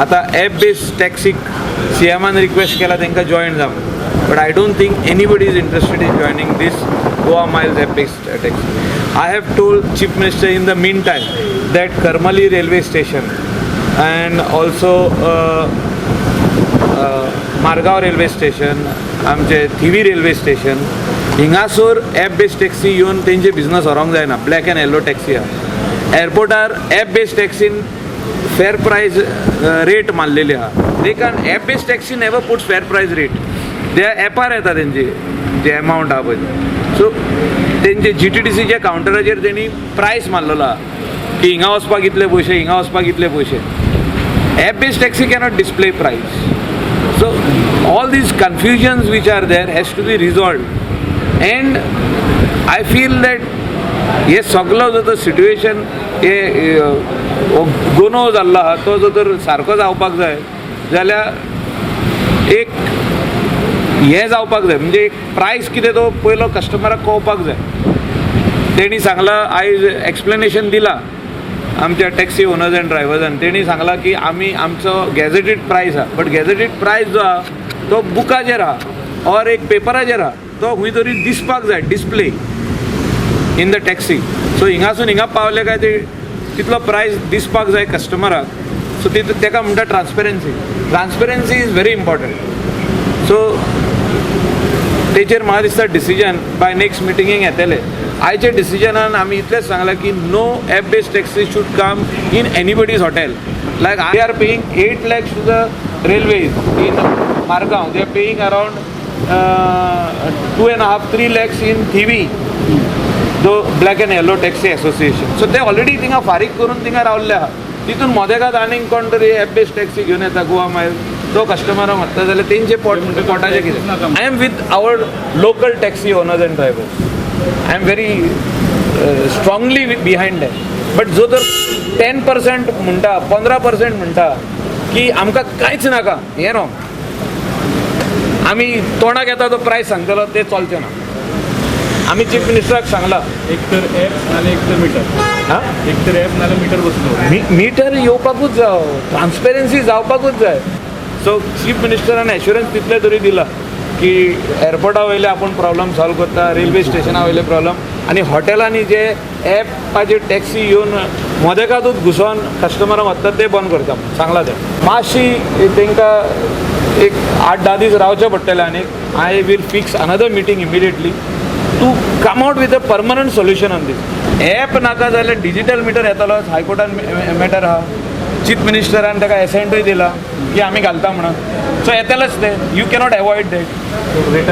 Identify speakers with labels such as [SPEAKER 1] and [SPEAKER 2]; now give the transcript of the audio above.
[SPEAKER 1] आतां app based टॅक्सीक सीएमान request केला तांकां जॉयन जावंक, but I don't think anybody is interested in joining this Goa Miles app based taxi. I have told Chief Minister in the meantime that Karmali railway station and also Margao railway station, आमचे Thivim railway station, हिंगासर app based taxi येवन तेंचे business व्हरोंक जायना. Black and yellow taxi आहा. एअरपोर्टार app based टॅक्सीन फेर प्रायस rate मारलेली आहा. They can, app based taxi never puts fair price rate. ते एपार येता तेंची जे एमावंट आहा पळय. सो तेंचे जीटीडीसीच्या कावंटराचेर तेणी प्रायस मारलेलो आहा की हिंगा वचपाक इतले पयशे, हिंगा वचपाक इतले पयशे. App based taxi cannot display price. So all these confusions which are there has to be resolved. And I feel that हे सगलो जो तो सिट्युएशन, हे गुनो जाल्लो आहा, तो जो तर सारको जावपाक जाय जाल्यार एक हें जावपाक जाय, म्हणजे एक प्रायस कितें तो पयलो कस्टमराक कळपाक जाय. तेणी सांगलां, आयज एक्सप्लेनेशन दिलां आमच्या टॅक्सी ओनर्स अँड ड्रायवर्सान. तेणी सांगलां की आमी आमचो गॅजेटेड प्रायस आहा, बट गॅजेटेड प्रायस जो आहा तो बुकाचेर आहा ऑर एक पेपराचेर आहा. तो खंय तरी दिसपाक जाय, display in the taxi. So हिंगासून हिंगा पावले काय ते तितलो प्रायस दिसपाक जाय कस्टमराक. सो ती तेका म्हणटा transparency. Transparency is very important. So तेचेर म्हाका दिसता डिसिजन बाय नेक्स्ट मिटिंगेक येतले. आयच्या डिसिजनान आमी इतलेंच सांगलां की no app based taxi should come in anybody's hotel. Like, they are paying 8 lakhs to the railways in Margao, they are paying around 2.5-3 lakhs in Thivim, the Black and Yellow Taxi Association. So ते already थिंगा फारीक करून थिंगा रावल्ले आहा. तितून मोदेकात आनीक कोण तरी एप बेस्ड टॅक्सी घेवन येता गोवा मायल, तो कस्टमराक व्हरता जाल्यार तेंचे पोट पोटाचें कितें? I am with our local taxi owners and drivers. I am very strongly behind that. But जो तर 10% म्हणटा, 15% म्हणटा की आमकां कांयच नाका, हें रॉंग. आमी तोंडाक येता तो प्रायस सांगतलो, ते चलचें ना. आमी चीफ मिनिस्टराक सांगलां.
[SPEAKER 2] एक तर ॲप नाल्यार एक तर मिटर.
[SPEAKER 1] हां.
[SPEAKER 2] एक तर ॲप नाल्यार मिटर बसलो.
[SPEAKER 1] मिटर येवपाकूच जाय, ट्रान्सपेरन्सी जावपाकूच जाय. सो चीफ मिनिस्टरान एश्युरन्स तितलें तरी दिला की एअरपोर्टा वयले आपूण प्रॉब्लम सॉल्व करता, रेल्वे स्टेशना वयले प्रॉब्लम आनी हॉटेलांनी जे एपाचेर टॅक्सी येवन मोदेकातूच घुसोन कस्टमराक व्हरतात ते बंद करता म्हणून सांगलां. तें मातशी तांकां एक 8-10 दीस रावचें पडटलें आनीक. I will fix another meeting immediately to come out with a permanent solution on this. App नाका जाल्यार डिजिटल मिटर येतलो. हायकोर्टान मॅटर आहा. चीफ मिनिस्टरान ताका एसेंटूय दिला की आमी घालता म्हणून. सो येतलेच ते, you cannot avoid that.
[SPEAKER 2] Return.